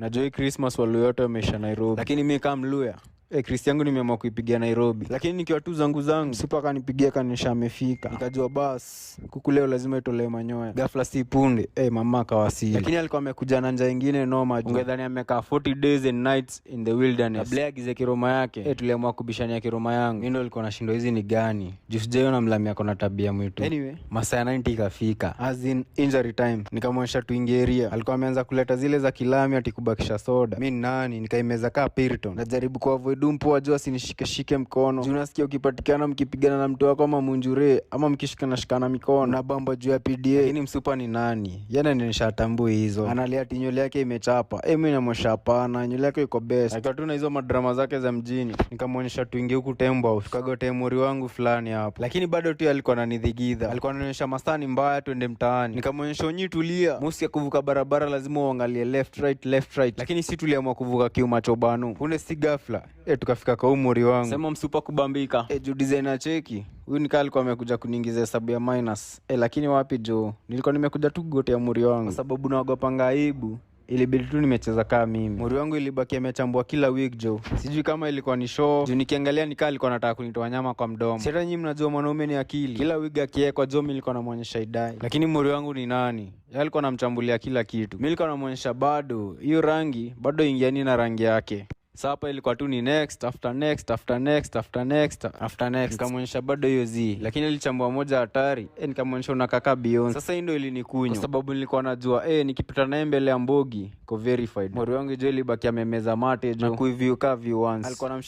Najua hii Christmas Waluya wote wameisha Nairobi, lakini mi kama Mluya, Chris yangu nimeamua kuipigia Nairobi. Lakini nikiwa tu zangu zangu, supa akanipigia kanisha amefika. Nikajua bas, kuku leo lazima itolewe manyoya. Ghafla si punde, mama akawasili. Lakini alikuwa amekuja na njaa ingine noma juu. Ungedhani amekaa 40 days and nights in the wilderness. Kabla agize kiroma yake, tuliamua kubishania kiroma yangu. Mimi ndo nilikuwa nashindwa hizi ni gani. Juu sijaiona mlami ako na tabia mwitu. Anyway, masaa ya 90 ikafika. As in injury time. Nikamwonyesha tuingie area. Alikuwa ameanza kuleta zile za kilami ati kubakisha soda. Mi ni nani? Nikaimeza kaa Piriton. Najaribu kuavoid mpo ajua asinishike shike mkono. Juu nasikia ukipatikana mkipigana na mtu wako ama munjure ama mkishikana shikana mikono na bamba juu ya PDA. Lakini msupa ni nani? Yana nishatambui hizo. Analia ati nywele yake imechapa. Mimi namwonyesha hapana, nywele yake iko best. Akiwa tu na hizo madrama zake za mjini. Nikamwonyesha tuingie huku Tembo House. Tukagote muri wangu fulani hapo. Lakini bado tu alikuwa ananidhigidha. Alikuwa ananionyesha masani mbaya tuende mtaani. Nikamwonyesha onyi tulia. Musi ya kuvuka barabara lazima uangalie left right, left right. Lakini si tuliamua kuvuka kiuma chobanu. Punde si ghafla. Tukafika kwa umuri wangu. Sema msupa kubambika. Juu designer cheki. Huyu nikaa alikuwa amekuja kuniingiza hesabu ya minus. Lakini wapi jo? Nilikuwa nimekuja tu kugotea muri wangu. Kwa sababu naogopanga aibu. Ilibidi tu nimecheza kaa mimi. Muri wangu ilibaki amechambua kila week jo. Sijui kama ilikuwa ni show. Juu nikiangalia nikaa alikuwa anataka kunitoa nyama kwa mdomo. Si hata nyinyi mnajua mwanaume ni akili. Kila wig akiekwa jo mimi nilikuwa namuonyesha idai. Lakini muri wangu ni nani? Yeye alikuwa anamchambulia kila kitu. Mimi nilikuwa namuonyesha bado hiyo rangi bado ingiani na rangi yake. Sasa hapa ilikuwa tu ni next after next after next after next after next. Nikamwonyesha bado hiyo z, lakini alichambua moja hatari. Nikamwonyesha unakaka Beyonce. Sasa hii ndio ilinikunywa kwa sababu nilikuwa najua nikipita naye mbele ya mbogi ko verified. Mori wangu jo ilibaki amemeza mate jo na kuiview ka view once. Alikuwa anamshika